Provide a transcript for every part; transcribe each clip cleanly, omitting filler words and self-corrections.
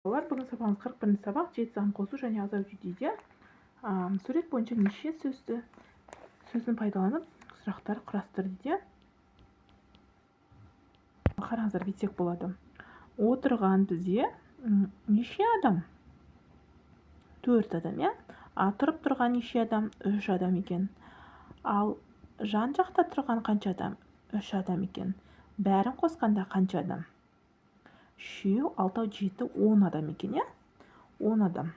Балалар, бүгін сабағымыз 41 сабақ, жеті сан қосу және азайту дейді. Сурет бойынша неше сөзді сөзін пайдаланып, сұрақтар құрастыр дейді. Қараңыздар, бүйтсек болады. Отырған бізде неше адам? Төрт адам, иә. А тұрып тұрған неше адам? Үш адам екен. Ал жан жақта тұрған қанша адам? Үш адам екен. Бәрін қосқанда қанша адам? Үшеу, алтау, жеті, 10 адам екен, иә. 10 адам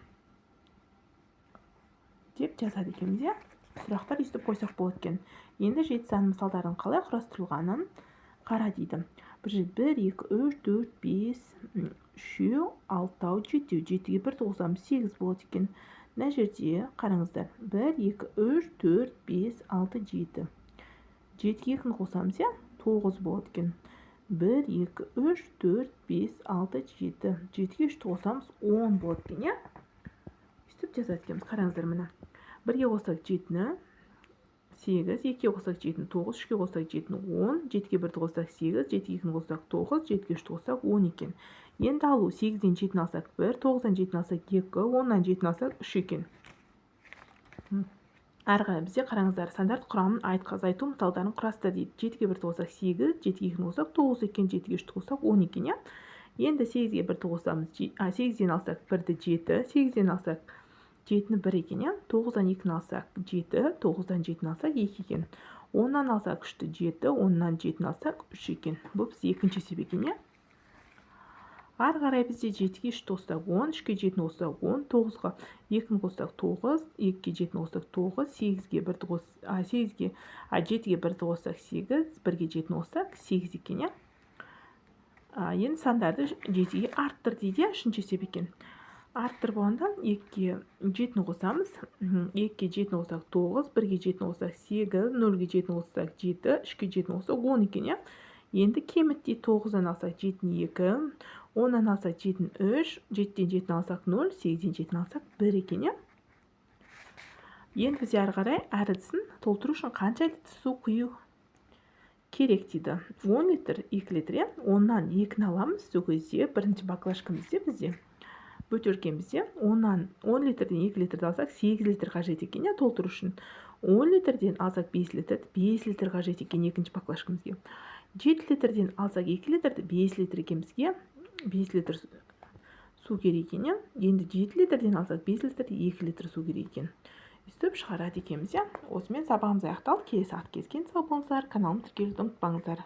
деп жазады екенбіз, иә. Сұрақтар өйстіп қойсақ болады екен. Енді жеті сан мысалдардың қалай құрастырылғанын қара дейді. Бір жерде бір, екі, үш, төрт, бес, үшеу, алтау, жетеу. Жетіге бірді қосамыз, сегіз болады екен. Мына жерде қараңыздар: бір, екі, үш, төрт, бес, алты, жеті. Жетіге екіні қосамыз, иә, тоғыз болады екен. Бір, екі, үш, төрт, бес, алты, жеті. Жетіге үшті қосамыз, 10 болады екен, иә. Өйстіп жазады екенбіз. Қараңыздар, міне, бірге қоссақ жетіні, сегіз, екіге қоссақ жетіні, тоғыз, үшке қоссақ жетіні, 10, жетіге бірді қоссақ, сегіз, жетіге екіні қоссақ, тоғыз, жетіге үшті қоссақ, 10 екен. Енді алу: сегізден жетіні алсақ, бір, тоғыздан жетіні алсақ, екі, 10-нан жетіні алсақ, үш екен. Әрі қарай бізде, қараңыздар, сандардың құрамын айт, азайту мысалдарын құрастыр дейді. Жетіге бірді қоссақ, сегіз, жетіге екіні қоссақ, тоғыз екен, жетіге үшті қоссақ, 10 екен, иә. Енді сегізге бірді қосамыз, сегізден алсақ бірді, жеті, сегізден алсақ жетіні, бір екен, иә. Тоғыздан екіні алсақ, жеті, тоғыздан жетіні алсақ, екі екен. 10-нан алсақ үшті, жеті, 10-нан жетіні алсақ, үш екен. Бұл бізде екінші есеп екен, иә. Ары қарай бізде жетіге үшті қоссақ, 10, үшке жетіні қоссақ, 10, тоғызға екіні қоссақ, тоғыз, екіге жетіні қоссақ, тоғыз, сегізге бірді қос а сегізге а жетіге бірді қоссақ, сегіз, бірге жетіні қоссақ, сегіз екен, иә. Енді сандарды жетіге арттыр дейді, иә. Үшінші есеп екен. Арттыр болғанда, екіге жетіні қосамыз. Екіге жетіні қоссақ, тоғыз, бірге жетіні қоссақ, сегіз, нөлге жетіні қоссақ, жеті, үшке жетіні қоссақ, 10 екен, иә. Енді кеміт дейді. Тоғыздан алсақ жетіні, екі, 10-нан алсақ жетіні, үш, жетіден жетіні алсақ, нөл, сегізден жетіні алсақ, бір екен, иә. Енді бізде ары қарай әр ыдысын толтыру үшін қанша литр су құю керек дейді? 10 литр, 2 литр, иә. 10-нан екіні аламыз. Сол кезде бірінші баклажкамызде, бізде бөтелкемізде 10-нан, 10 литрден 2 литрді алсақ, 8 литр қажет екен, иә, толтыру үшін. 10 литрден алсақ 5 литр, 5 литр қажет екен екінші баклажкамызге. 7 литрден алсақ 2 литрді, 5 литр екен, бізге 5 литр су керек екен, иә. Енді 7 литрден алсақ 5 литр, 2 литр су керек екен. Өйстіп шығарады екенбіз, иә. Осымен сабағымыз аяқталды. Келесі сағат кездескенше сау болыңыздар. Каналыма тіркелуді ұмытпаңыздар.